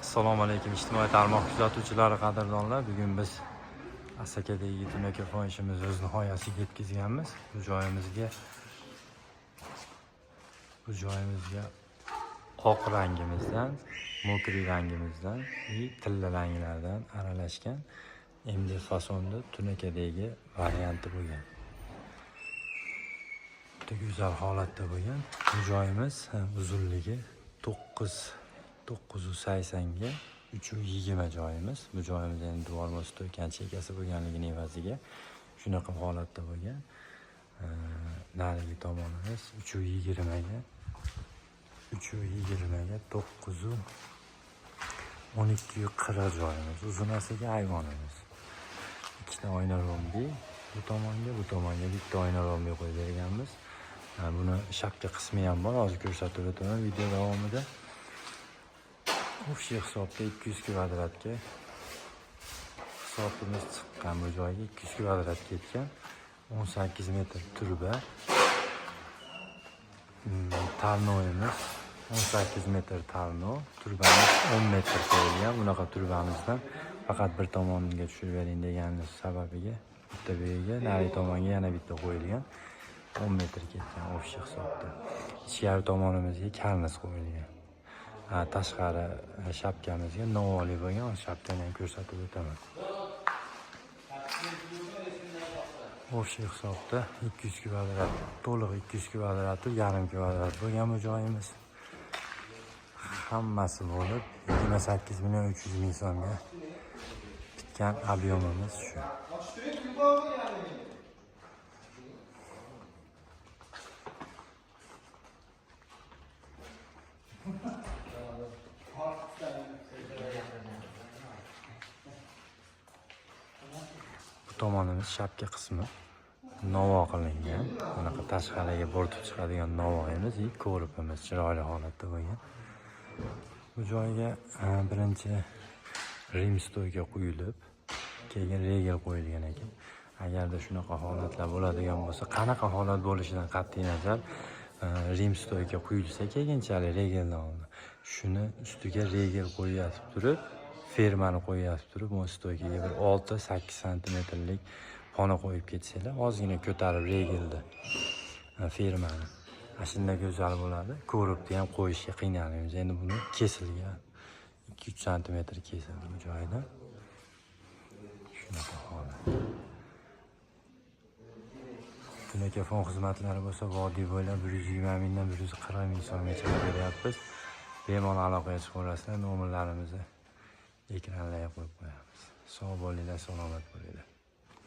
Assalomu alaykum, ijtimoiy tarmoq kuzatuvchilari, qadrdonlar. Bugun biz Asakadagi tunakafon ishimizni o'z nihoyasiga yetkazganmiz. Bu joyimizga oq rangimizdan, мокрый rangimizdan и tilla ranglardan aralashgan MD fasonda tunakadagi varianti bo'lgan. Juda go'zal holatda bo'lgan. Bu joyimiz uzunligi 9 980 ga 320 joyimiz. Bu joyimiz endi devor stoykan chekasi bo'lganligini evaziga shunaqa holatda bo'lgan. Narigi tomonimiz 320 ga 320 ga 9 1240 joyimiz. Uzunasiga ayvonimiz. Ikkita oyna rombi bu tomonga, bu tomonga bitta oyna rombi qo'yib berganmiz. Buni shapka qismi ham bor, hozir ko'rsatib o'taman video davomida. Общий hisobda 200 kvadratga hisobimiz chiqqan, bu joyga 200 kvadrat ketgan. 18 metr turba. Tarnoyimiz 18 metr tarno, turbamiz 10 metr qo'yilgan. Bunaqa turbamizdan faqat bir tomoniga tushirib bering deganimiz sababiga bitta bu yerga, narigi tomonga yana bitta qo'yilgan. 10 metr ketgan общий hisobda. Ichkari tomonimizga karniz qo'yilgan. Tashqari shapkamizga novoli bo'lgan, shapkani ham ko'rsatib o'taman. Общий hisobda 200 kvadrat, to'liq 200 kvadrati yarim kvadrat bo'lgan bu joyimiz. Hammasi bo'lib 28 million 300 ming so'mga bitgan объем imiz shu. Bu tomonimiz shapka qismi novo qilingan. Bunaqa tashqariga bo'rtib chiqadigan novoyimiz и ko'ripimiz chiroyli holatda bo'lgan. Bu joyga birinchi rim stoyka qo'yilib, keyin regel qo'yilgan ekan. Agarda shunaqa holatlar bo'ladigan bo'lsa, qanaqa holat bo'lishidan qat'iy nazar, rim stoyka quyilsa, keyinchalik regeldan oldin shuni ustiga regel qo'yatib turib, fermani qo'yatib turib, bu stoykaga bir 6-8 santimetrlik pona qo'yib ketsanglar, ozgina ko'tarib regelni, fermani. Ana shunda go'zal bo'ladi. Ko'ribni ham qo'yishga qiynalmaymiz. Endi buni kesilgan 2-3 santimetr kesildi bu joyidan. Shunaqa holat. Tunakafon xizmatlari bo'lsa, vodiy bo'ylab 120 mingdan 140 ming so'mgacha beryapmiz. Bemalol aloqaga chiqaverasizlar, nomerlarimizni ekranlarga qo'yib qo'yamiz. Sog' bo'linglar, salomat bo'linglar.